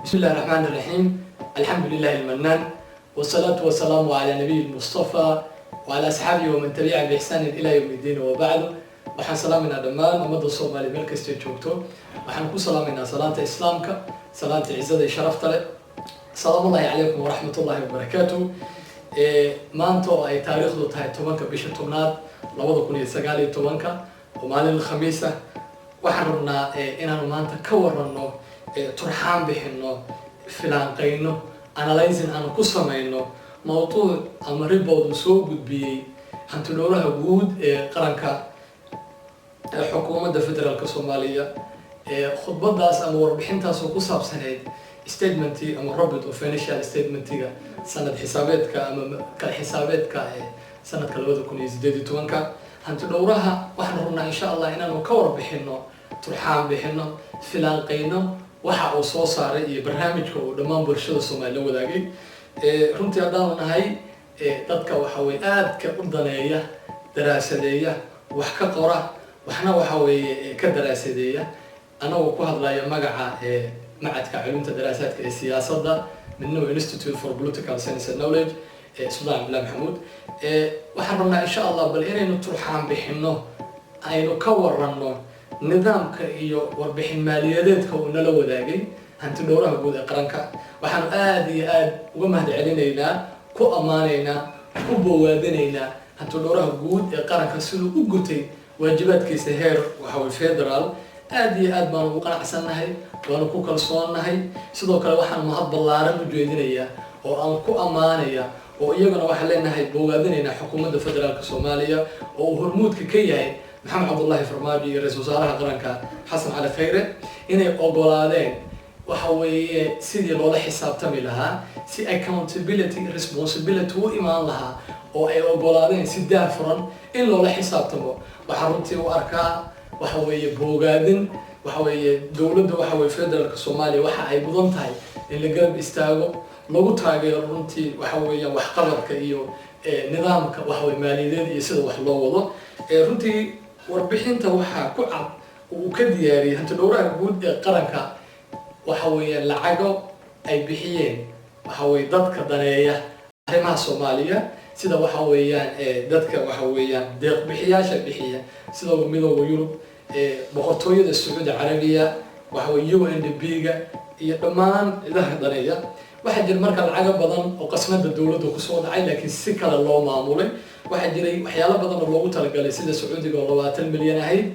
بسم الله الرحمن الرحيم، الحمد لله المنان، والصلاة والسلام على نبي المصطفى وعلى أصحابه ومن تبعهم بإحسان إلى يوم الدين، وبعد. Waxaan salaamaynaa dhammaan ummadda Soomaaliya meel kastay joogto. Waxaan ku salaamaynaa salaanta Islaamka, salaanta cizada iyo sharafta leh. Salaamullahi calaykum waraxmatullahi wabarakaatu. Maanta oo ay taariikhdu tahay 10-ka bisha 10aad 2019-ka, oo maalin Khamiis ah, waxaan rabnaa inaanu maanta ka waranno, turxaan bixinno, filaanqayno, analyzing aanu ku samayno mawduuc ama report uu soo gudbiyey Hantidhowraha Guud ee Qaranka ee Xukuumadda Federaalka Soomaaliya. Khudbadaas ama warbixintaas oo ku saabsaneyd statement ama report of financial statementiga sanad xisaabeedka ama kala xisaabeedka ee sanadka 2018-ka. Hantidhowraha waxaan rabnaa, insha Allah, inaanu ka warbixino, turxaan bixino, filaanqayno waxa uu soo saaray iyo barnaamijka uu dhammaan bulshada Soomaaliya la wadaagay. Runtii haddaanu nahay dadka waxa weye aadka u daneeya, daraasadeeya, wax ka qora, waxna waxa weeye ka daraasadeeya, anagoo ku hadlaya magaca Macadka Culumta Daraasaadka ee Siyaasadda Midnimo, Institute for Political Science and Knowledge, Suldaan Cabdillahi Maxamuud, waxaan rabnaa, insha Allah, bal inaynu turxaan bixino, aynu ka waranno nidaamka iyo warbixin maaliyadeedka uu nala wadaagay Hantidhowraha Guud ee Qaranka. Waxaanu aada iyo aada uga mahad celinaynaa, ku ammaanaynaa, ku bowaadinaynaa Hantidhowraha Guud ee Qaranka siduu u gutay waajibaadkiisa heer waxawey federaal. Aada iyo aad baanu ugu qanacsannahay, waanu ku kalsoonnahay. Sidoo kale waxaan mahad ballaaran u jeedinayaa oo aan ku ammaanaya oo iyaguna waxaan leenahay bogaadinaynaa Xukuumadda Federaalka Soomaaliya oo uu hormuudka ka yahay Maxamed Cabdullaahi Farmaajo iyo Ra-iisul Wasaaraha Qaranka Xasan Cali Khayre, inay ogolaadeen waxa weeye sidii loola xisaabtami lahaa, si accountability, responsibility u imaan lahaa, oo ay ogolaadeen si daahfuran in loola xisaabtamo. Waxaa runtii u arkaa waxa weeye boogaadin. Waxa weeye dowladda waxa weye federaalka Soomaaliya waxa ay mudan tahay in la garab istaago, lagu taageero runtii waxa weeyaan waxqabadka iyo nidaamka waxa weye maaliyadeed iyo sida wax loo wado. Runtii warbixinta waxaa ku cad uu ka diyaariyey Hantidhowraha Guud ee Qaranka waxa weeyaan lacago ay bixiyeen waxa weye dadka daneeya arrimaha Soomaaliya, sida waxa weeyaan dadka waxa weeyaan deeq bixiyaasha bixiya, sida Midooda Yurub, Boqortooyada Sacuudi Carabiya, waxa weye UNDP-ga iyo dhammaan cidaha daneeya. Waxaa jira marka lacago badan oo qasnada dowladda kusoo dhacay, laakiin si kale loo maamulay. Waxaa jiray waxyaalo badan oo loogu talagalay, sida Sacuudiga oo 20 milyan ahayd,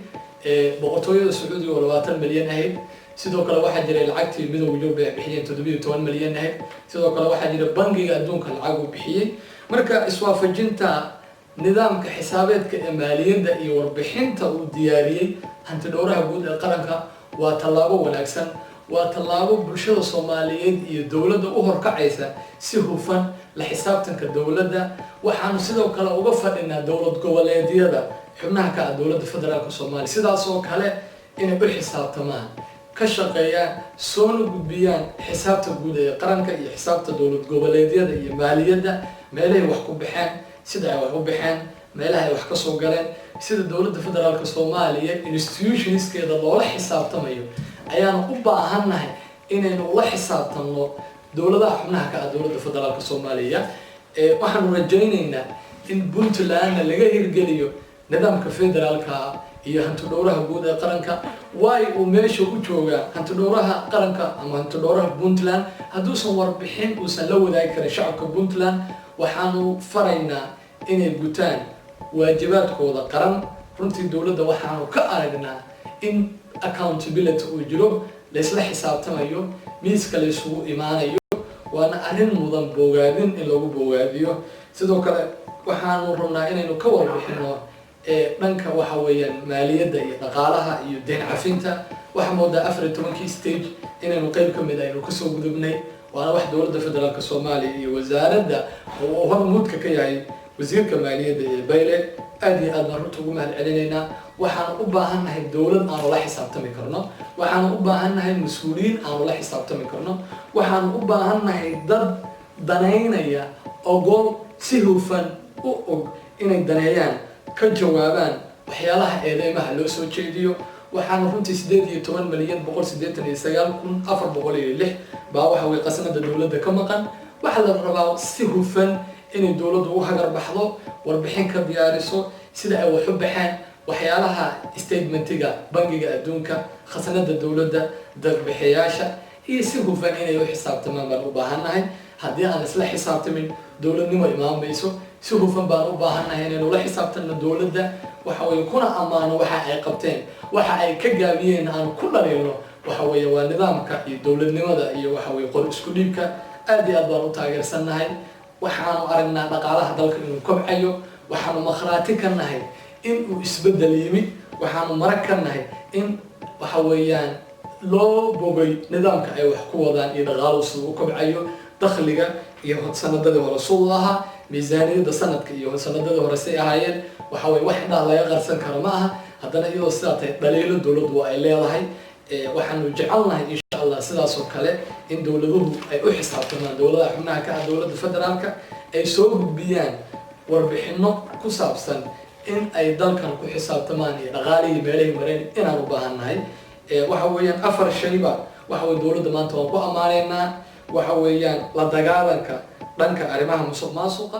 Boqortooyada Sacuudiga oo 20 milyan ahayd. Sidoo kale waxaa jiray lacagtii Midooda Yurub ay bixiyeen, 17 milyan ahayd. Sidoo kale waxaa jira Bangiga Adduunka lacag uu bixiyey. Marka iswaafajinta nidaamka xisaabeedka ee maaliyadda iyo warbixinta uu diyaariyey Hantidhowraha Guud ee Qaranka waa tallaabo wanaagsan, waa tallaabo bulshada Soomaaliyeed iyo dowladda u horkacaysa si hufan la xisaabtanka dowladda. Waxaanu sidoo kale uga fadhinaa dowlad goboleedyada xubnaha ka ah Dowladda Federaalka Soomaaliya sidaas oo kale inay u xisaabtamaan, ka shaqeeyaan, soona gudbiyaan xisaabta guud ee qaranka iyo xisaabta dowlad goboleedyada iyo maaliyadda, meelahay wax ku baxeen, sida ay wax u baxeen, meelaha ay wax ka soo galeen. Sida Dowladda Federaalka Soomaaliya institutionskeeda loola xisaabtamayo ayaanu u baahannahay inaynu ula xisaabtanno dowladaha xubnaha ka ah Dowladda Federaalka Soomaaliya. Waxaanu rajaynaynaa in Puntlandna laga hirgeliyo nidaamka federaalka iyo Hantidhowraha Guud ee Qaranka. Waay uu meesha u joogaa Hantidhowraha Qaranka ama Hantidhowraha Puntland hadduusan warbixin uusan la wadaagi karin shacabka Puntland? Waxaanu faraynaa inay gutaan waajibaadkooda qaran. Runtii dowladda waxaanu ka aragnaa in accountability uu jiro, laysla xisaabtamayo, miiska laysugu imaanayo, waana arrin mudan bogaadin in lagu bogaadiyo. Sidoo kale waxaanu rabnaa inaynu ka warbixino dhanka waxa weeyaan maaliyadda iyo dhaqaalaha iyo deyn cafinta. Waxaa moodaa 14-kii stage inaynu qeyb ka mid aynu kasoo gudubnay, waana wax Dowladda Federaalka Soomaaliya iyo wasaaradda oo uu hormuudka ka yahay Wasiirka Maaliyadda ee Bayle aad iyo aad baan runta ugu mahad celinaynaa. Waxaanu u baahannahay dowlad aanu la xisaabtami karno, waxaanu u baahannahay mas-uuliyiin aanu la xisaabtami karno, waxaanu u baahannahay dad danaynaya, ogol, si hufan u og inay daneeyaan, ka jawaabaan waxyaalaha eedeymaha loo soo jeediyo. Waxaana runtii 18,189,406 baa waxa weye qasnada dowladda ka maqan. Waxaa la rabaa si hufan inay dowladdu u hagar baxdo, warbixin ka diyaariso sida ay wax u baxeen, waxyaalaha statementiga Bangiga Adduunka, khasnada dowladda, deeqbixiyaasha, iyo si hufan inay u xisaabtamaan baan u baahannahay. Haddii aan isla xisaabtamin, dowladnimo imaan mayso. Si hufan baan u baahannahay inaynu la xisaabtanno dowladda, waxa weye kuna ammaano waxa ay qabteen, waxa ay ka gaabiyeen aan ku dhaliilno. Waxa weeye waa nidaamka iyo dowladnimada iyo waxa weye qor isku dhiibka. Aad iyo aad baan u taageersannahay. Waxaanu aragnaa dhaqaalaha dalka inuu kobcayo. Waxaanu makhraati ka nahay in uu isbeddel yimid. Waxaanu marag ka nahay in waxa weeyaan loo bogay nidaamka ay wax ku wadaan iyo dhaqaaluhu siduu u kobcayo, dakhliga iyo sanadadii hore siduu ahaa, miisaaniyadda sanadka iyo sanadadii hore say ahaayeen. Waxa weye wax indhaha laga qarsan karo ma aha. Haddana iyadoo sidaa tahay, dhaliilo dowladdu waa ay leedahay. Waxaanu jecelnahay, insha Allah, sidaas oo kale in dowladuhu ay u xisaabtamaan, dowladaha xubnaha ka ah dowladda federaalka ay soo gudbiyaan warbixino ku saabsan in ay dalkan ku xisaabtamaan iyo dhaqaalihii meelihii mareen inaan u baahannahay. Waxa weeyaan afar shayba waxa weye dowladda maanta waan ku ammaaneynaa. Waxa weeyaan la dagaalanka dhanka arrimaha musuq maasuqa.